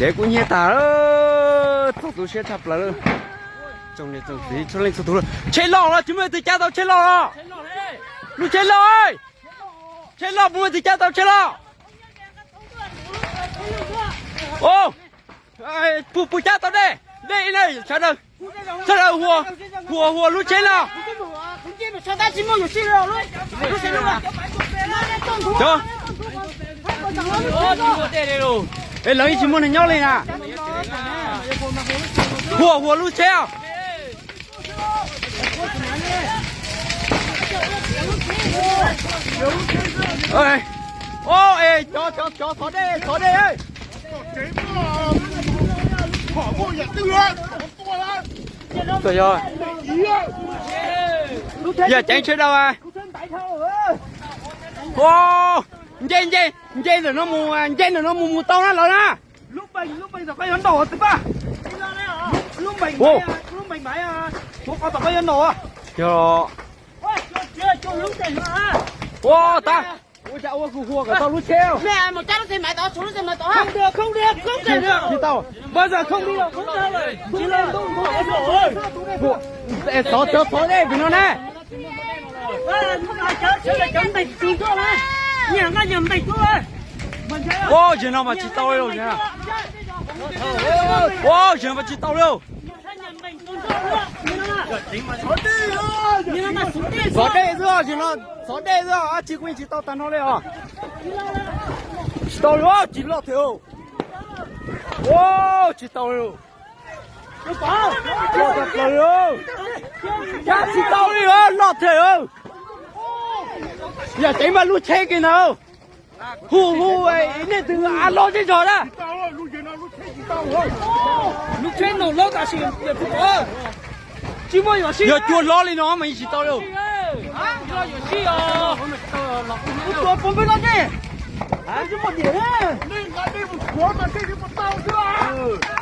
Kev kub hnyiab tag, txog tu siab tshaj plaws lawm. Tsoom niam tsoom txiv txhua leej txhua tus lawm, tsheb loj los tsis muaj leej twg caij tau tsheb loj los. Lub tsheb loj, tsheb loj puas muaj leej twg caij tau tsheb loj? Puas, puas caij tau dej, dej ib leeg sawv daws, sawv daws huas, huas lub tsheb loj. Es lawv yeej tsis muaj neeg nyob li na. Huas, huas lub tsheb os. Cov, cov, cov thov dej, thov dej. Yog ceev tshev daus. Nce, nce, nce ntawm no mus, nce ntawm no mus mus tau na lawv na. Lub npe, lub npe tom koj yuav ntaus tib pab. Lub npe, lub npe, tom koj yuav ntaus. Yog. Ua tag, ua cas ua kuv huas kom tau lub tsheb. Xov cov xov dej pem no na. Ua, zaum no mas tsis tau li. Ua, zaum no mas tsis tau li. Xov dej xwb, zaum no xov dej xwb, dab tsi kuj yeej tsis tau tag no li os. Tsis tau li, tsis loj thiab. Ua, tsis tau li. Loj tag plaws li. Dab tsis tau li, loj thiab. Yog tev mas lub tsheb kiag ntawd. Hu hu, nej twg a loj zej zog na. Lub tsheb no loj tam sim tsis muaj yuam sij. Yog cua hlob li no mas yeej tsis tau li.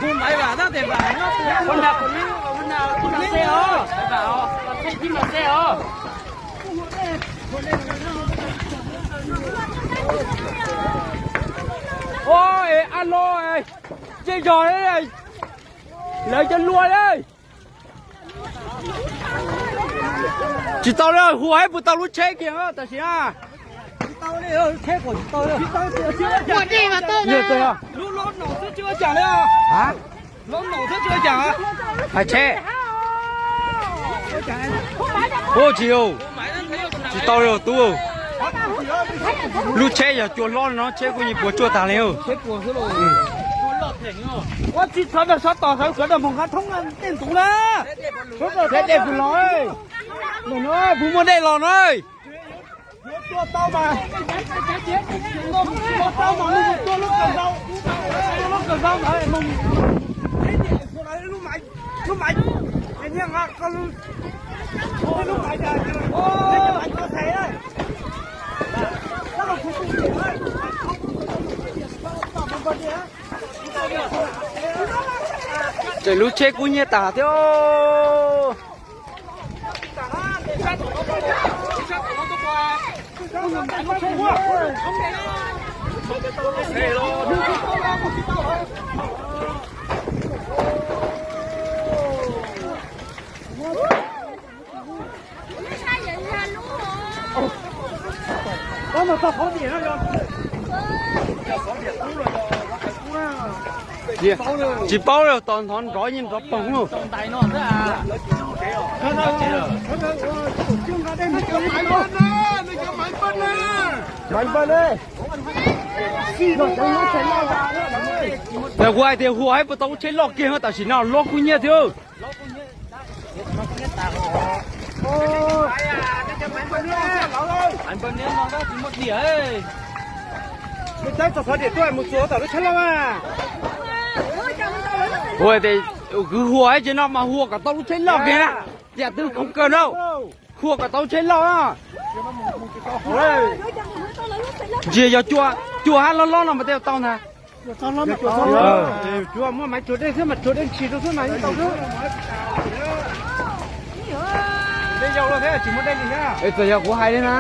Hu maiv vam tab tes vam, hu na, hu na se os, vam os, tib mas se os. Ua, es a loj, zej zog, lawv cov luaj li. Tsis tau li, hu haib puas tau lub tsheb kiag tam sim na. Hais tsheb. Ua tsis, tsis tau li tub. Lub tsheb yog cua hlob no tsheb kuj yeej puas tsuaj tag li. Ua tsis txhob sab tom sawv sawv daws mus nqa thoob tej ntug na. Dej puas los, no puas muaj dej los na. Tseem lub tsheb kub hnyiab tas thiab. Tsis paub li, tos ntov nrov yeej nrov poog lawm. Kuv hais tias hu haib puas tau lub tsheb loj kiag tam sim no loj kub hnyiab thiab. Kuv hais tias, kuv hu haib tsev no mas hu kom tau lub tsheb loj kiag na. Yam twg khoom kawg na, hu kom tau lub tsheb loj na. Ntsia yog cua, cua hab lob lob no mas tej tau ntag. Cua muaj maiv tsuag dej xwb mas tsuag dej ntshis rau xwb mas yeej tau xwb. Dej yau lawm thiab tsis muaj dej li thiab. Txawm yog kuv hais li na.